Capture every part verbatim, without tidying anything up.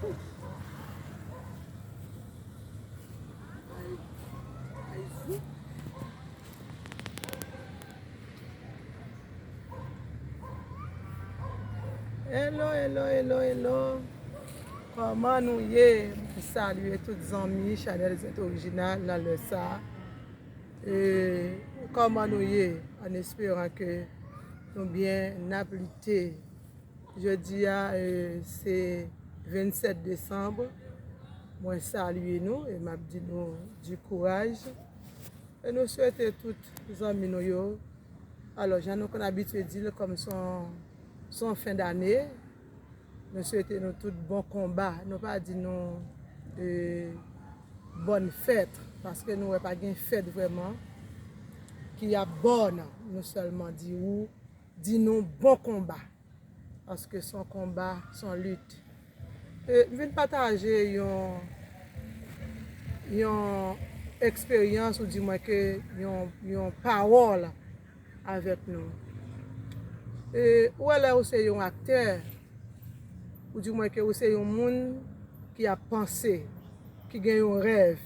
Hello, hello, hello, hello. Kòman nou ye? Mwen salye tout zanmi chanèl Zèt Orijinal nan lè sa a. E, kòman nou ye? An esperan ke nou byen, n ap lite. Jodi a, e, se vennsèt desanm. Mwen salye nou e m ap di nou di kouraj. E nou swete tout zanmi nou yo. Alò, jan nou konn abitye di l, kòm se yon, se yon fen dane, nou swete nou tout bon konba. Nou pa di nou, e, bòn fèt, paske nou wè pa gen fèt vrèman ki ap bòn. Nou sèlman di ou, di nou bon konba. Paske se yon konba, se yon lit. E, m vin pataje yon, yon eksperyans, oudimwen ke yon, yon pawòl avèk nou. E, ou wè, lè ou se yon aktè, oudimwen ke ou se yon moun ki ap panse, ki gen yon rèv,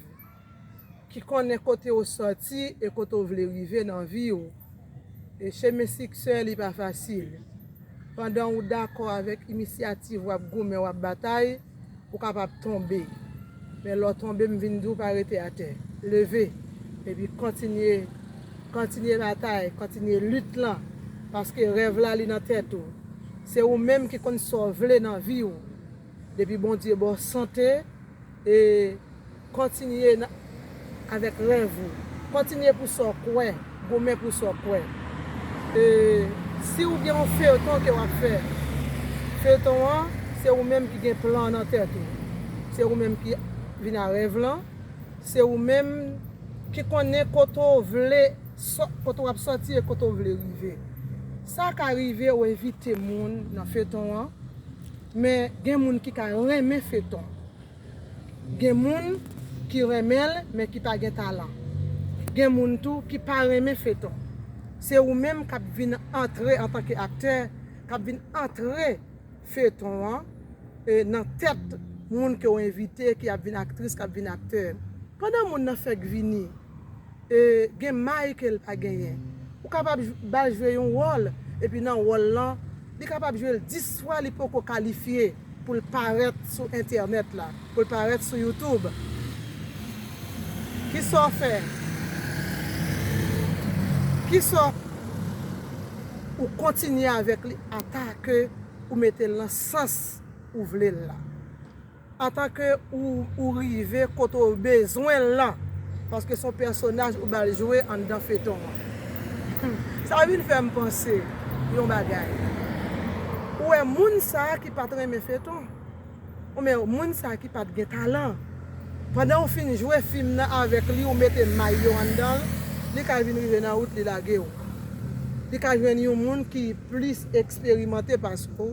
ki konnen kote ou sòti e kote ou vle rive nan vi w. E chemen siksè, li pa fasil. Pandan ou dakò avèk inisyativ w ap goumen, w ap batay, ou kapab tonbe. Men lè w tonbe, m vin di w pa rete atè. Leve. Epi kontinye, kontinye batay, kontinye lit lan. Paske rèv la, li nan tèt ou. Se ou menm ki konn sa w vle nan vi w. Depi Bondye ba w sante, e kontinye nan, avèk rèv ou. Kontinye pou sa w kwè, goumen pou sa w kwè. E si w gen yon feyton ke w ap fè, feyton an, se ou menm ki gen plan nan tèt ou. Se ou menm ki vin a rèv lan. Se ou menm ki konnen kote w vle, sò-, kote w ap sòti e kote w vle rive. Sa ka rive ou envite moun nan feyton an, men gen moun ki ka renmen feyton. Gen moun ki renmen l, men ki pa gen talan. Gen moun tou ki pa renmen feyton. Se ou menm k ap vin antre antanke aktè, k ap vin antre feyton an, e, nan tèt moun ke w envite, ki ap vin aktris, k ap vin aktè. Pandan moun nan fèk vini, e, gen may ke l pa genyen. Ou kapab jw-, ba l jwe yon wòl, epi nan wòl lan, li kapab jwe l dis fwa, li poko kalifye pou l parèt sou entènèt la, pou l parèt sou YouTube. Kisa w fè? Kisa w, ou kontinye avèk li ata ke ou mete l nan sans ou vle l la. Ata ke ou, ou rive kote w bezwen l lan, paske se yon pèsonaj ou ba l jwe anndan feyton an. Sa vin fè m panse yon bagay. Ou wè moun sa a ki pa t renmen feyton, ou men moun sa a ki pa t gen talan, pandan w fin jwe fim nan avèk li, ou mete may yo anndan l, li ka vin rive nan wout, li lage w. Li ka jwenn yon moun ki plis eksperimante pase w,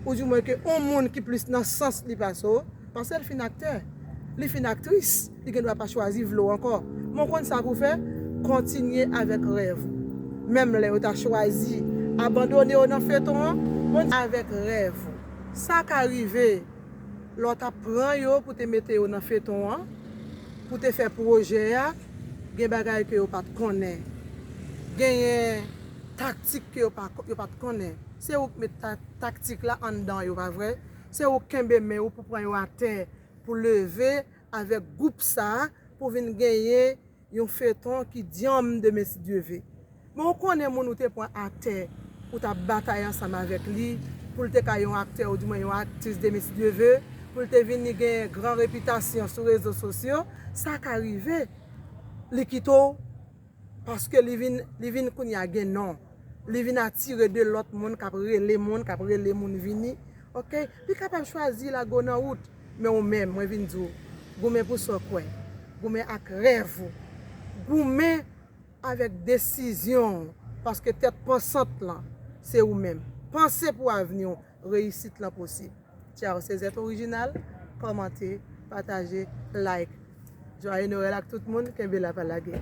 oudimwen ke yon moun ki plis nan sans li pase w, paske l fin aktè, li fin aktris, li gen dwa pa chwazi vle w ankò. Men w konn sa pou w fè, kontinye avèk rèv ou. Menm lè yo ta chwazi abandone w nan feyton an, kontinye avèk rèv ou. Sa ka rive lè w t ap pran yo pou te mete yo nan feyton an, pou te fè pwojè a, gen bagay ke yo pa t konnen. Genyen taktik ke yo pa, yo pa t konnen. Se ou k met ta-, taktik la anndan yo, pa vre? Se ou k kenbe men yo pou pran yo atè, pou leve avèk gwoup sa a, pou vin genyen yon feyton ki dyanm demen si Dye ve. Men ou konnen moun ou te pran atè, ou t ap batay ansanm avèk li, pou l te ka yon aktè, oudimwen yon aktris demen si Dye ve, pou l te vini gen gran repitasyon sou rezo sosyo, sa ka rive, li kite w, paske li vin, li vin kounye a gen non. Li vin atire de lòt moun k ap rele moun, k ap rele moun vini. Oke? Li kapab chwazi lage w nan wout. Men ou menm, mwen vin di w, goumen pou sa w kwè. Goumen ak rèv ou. Goumen avèk desizyon w, paske tèt pansant lan, se ou menm. Panse pou avni w, reyisit lan posib. Tchao, se Zèt Orijinal. Kòmante, pataje, like. Jwaye Nwèl ak tout moun, kenbe la, pa lage.